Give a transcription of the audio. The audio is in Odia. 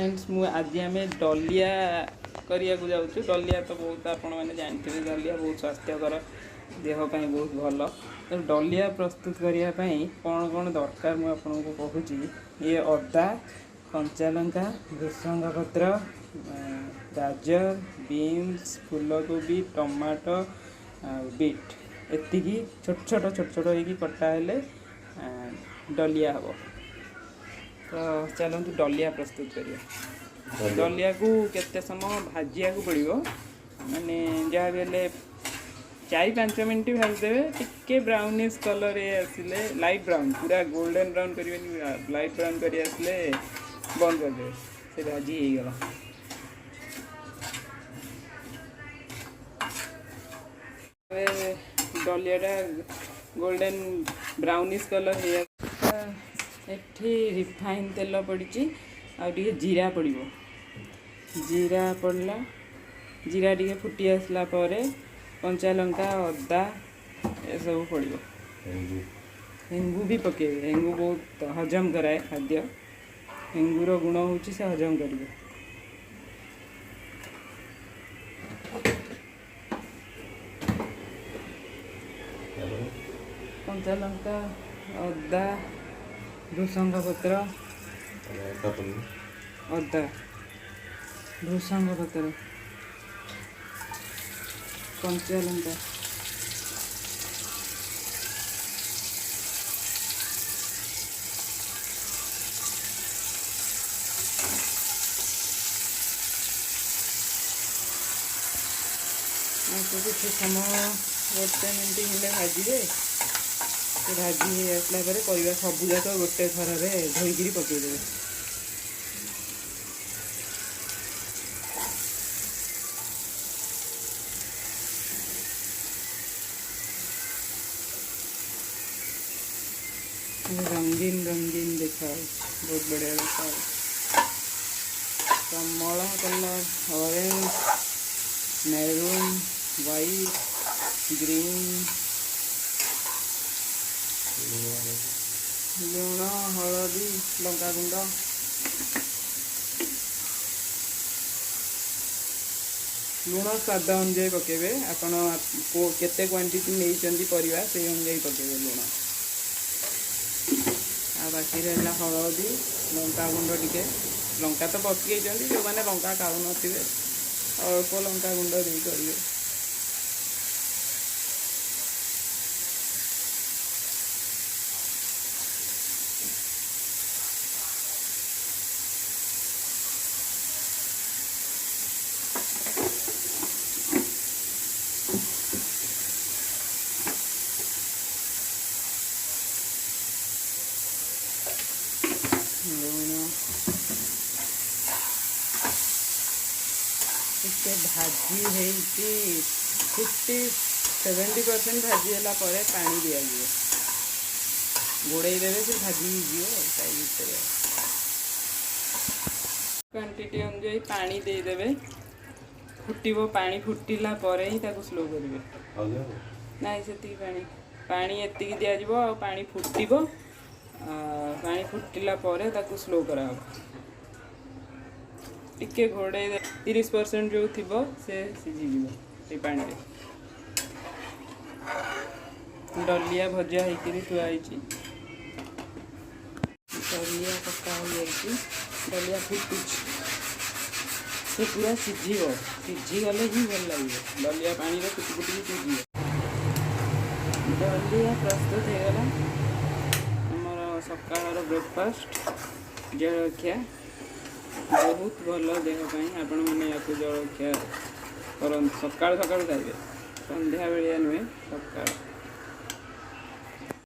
ଫ୍ରେଣ୍ଡସ୍, ମୁଁ ଆଜି ଆମେ ଡଲିଆ କରିବାକୁ ଯାଉଛୁ। ଡଲିଆ ତ ବହୁତ ଆପଣମାନେ ଜାଣିଥିବେ, ଡଲିଆ ବହୁତ ସ୍ୱାସ୍ଥ୍ୟକର, ଦେହ ପାଇଁ ବହୁତ ଭଲ। ତ ଡଲିଆ ପ୍ରସ୍ତୁତ କରିବା ପାଇଁ କ'ଣ କ'ଣ ଦରକାର ମୁଁ ଆପଣଙ୍କୁ କହୁଛି। ଇଏ ଅଦା, କଞ୍ଚା ଲଙ୍କା, ଭୃସଙ୍ଗ ପତ୍ର, ଗାଜର, ବିନ୍ସ, ଫୁଲକୋବି, ଟମାଟୋ ଆଉ ବିଟ୍। ଏତିକି ଛୋଟ ଛୋଟ ଛୋଟ ଛୋଟ ହେଇକି କଟା ହେଲେ ଡଲିଆ ହେବ। ତ ଚାଲନ୍ତୁ ଡଲିଆ ପ୍ରସ୍ତୁତ କରିବା। ଡଲିଆକୁ କେତେ ସମୟ ଭାଜିବାକୁ ପଡ଼ିବ, ମାନେ ଯାହା ବି ହେଲେ 4-5 ମିନିଟ୍ ଭାଜିଦେବେ। ଟିକେ ବ୍ରାଉନିସ୍ କଲର୍ ହେଇ ଆସିଲେ, ଲାଇଟ୍ ବ୍ରାଉନ୍, ପୁରା ଗୋଲ୍ଡେନ୍ ବ୍ରାଉନ୍ କରିବେନି, ଲାଇଟ୍ ବ୍ରାଉନ୍ କରି ଆସିଲେ ବନ୍ଦ କରିଦେବେ, ସେ ଭାଜି ହେଇଗଲା। ଏବେ ଡଲିଆଟା ଗୋଲ୍ଡେନ୍ ବ୍ରାଉନିସ୍ କଲର୍ ହେଇ, ଏଠି ରିଫାଇନ୍ ତେଲ ପଡ଼ିଛି ଆଉ ଟିକେ ଜିରା ପଡ଼ିବ। ଜିରା ପଡ଼ିଲା, ଜିରା ଟିକେ ଫୁଟି ଆସିଲା ପରେ କଞ୍ଚା ଲଙ୍କା, ଅଦା ଏସବୁ ପଡ଼ିବ। ହେଙ୍ଗୁ ବି ପକାଇବେ। ହେଙ୍ଗୁ ବହୁତ ହଜମ କରାଏ ଖାଦ୍ୟ। ହେଙ୍ଗୁର ଗୁଣ ହେଉଛି ସେ ହଜମ କରିବ। କଞ୍ଚା ଲଙ୍କା, ଅଦା, ଭୃସଙ୍ଗ ପତ୍ର, ଅଦା, ଭୃସଙ୍ଗ ପତ୍ର, କଞ୍ଚା ଲଙ୍କା, ଆକୁ କିଛି ସମୟ ଗୋଟେ ମିନିଟ୍ ଖଣ୍ଡେ ଭାଜିବେ। ସେ ଭାଜି ହେଇ ଆସିଲା ପରେ ପରିବା ସବୁ ଯାକ ଗୋଟେ ଥରରେ ଧୋଇକିରି ପକାଇଦେବେ। ରଙ୍ଗୀନ ରଙ୍ଗୀନ ଦେଖାଯାଉଛି, ବହୁତ ବଢ଼ିଆ ଦେଖାଯାଉଛି। କମଳା colour, orange, maroon, white, green. ଲୁଣ, ହଳଦୀ, ଲଙ୍କାଗୁଣ୍ଡ। ଲୁଣ ସ୍ୱାଦ ଅନୁଯାୟୀ ପକାଇବେ। ଆପଣ କେତେ କ୍ୱାଣ୍ଟିଟି ନେଇଛନ୍ତି ପରିବା, ସେଇ ଅନୁଯାୟୀ ପକାଇବେ ଲୁଣ। ଆଉ ବାକି ରହିଲା ହଳଦୀ, ଲଙ୍କାଗୁଣ୍ଡ ଟିକେ। ଲଙ୍କା ତ ପକାଇଛନ୍ତି, ଯେଉଁମାନେ ଲଙ୍କା ଖାଉନଥିବେ ଅଳ୍ପ ଲଙ୍କାଗୁଣ୍ଡ ଦେଇ କରିବେ। ଲୁଣ ଟିକେ ଭାଜି ହେଇକି 50-70% ଭାଜି ହେଲା ପରେ ପାଣି ଦିଆଯିବ। ଘୋଡ଼େଇ ଦେବେ, ସେ ଭାଜି ହେଇଯିବ ତା ଭିତରେ। କ୍ୱାଣ୍ଟିଟି ଅନୁଯାୟୀ ପାଣି ଦେଇଦେବେ। ଫୁଟିବ, ପାଣି ଫୁଟିଲା ପରେ ହିଁ ତାକୁ ସ୍ଲୋ କରିବେ। ନାଇଁ, ସେତିକି ପାଣି, ପାଣି ଏତିକି ଦିଆଯିବ। ଆଉ ପାଣି ଫୁଟିବ, ପାଣି ଫୁଟିଲା ପରେ ତାକୁ ସ୍ଲୋ କରାହେବ। ଟିକେ ଘୋଡ଼େଇ 30% ଯେଉଁ ଥିବ ସେ ସିଝିଯିବ ସେଇ ପାଣିରେ। ଡଲିଆ ଭଜା ହେଇକିରି ଥୁଆ ହେଇଛି। ଡଲିଆ ପକା ହେଇଯାଇଛି, ଡଲିଆ ଫୁଟୁଛି, ସେ ପୁରା ସିଝିବ। ସିଝିଗଲେ ହିଁ ଭଲ ଲାଗିବ। ଡଲିଆ ପାଣିରେ ଫୁଟି ଫୁଟିକି ସିଝିବ। ଡଲିଆ ପ୍ରସ୍ତୁତ ହେଇଗଲା। ଆମର ସକାଳର ବ୍ରେକଫାଷ୍ଟ, ଜଳଖିଆ, ବହୁତ ଭଲ ଦେହ ପାଇଁ। ଆପଣମାନେ ୟାକୁ ଜଳଖିଆ କରନ୍ତୁ, ସକାଳୁ ସକାଳୁ ଖାଇବେ, ସନ୍ଧ୍ୟାବେଳିଆ ନୁହେଁ, ସକାଳ।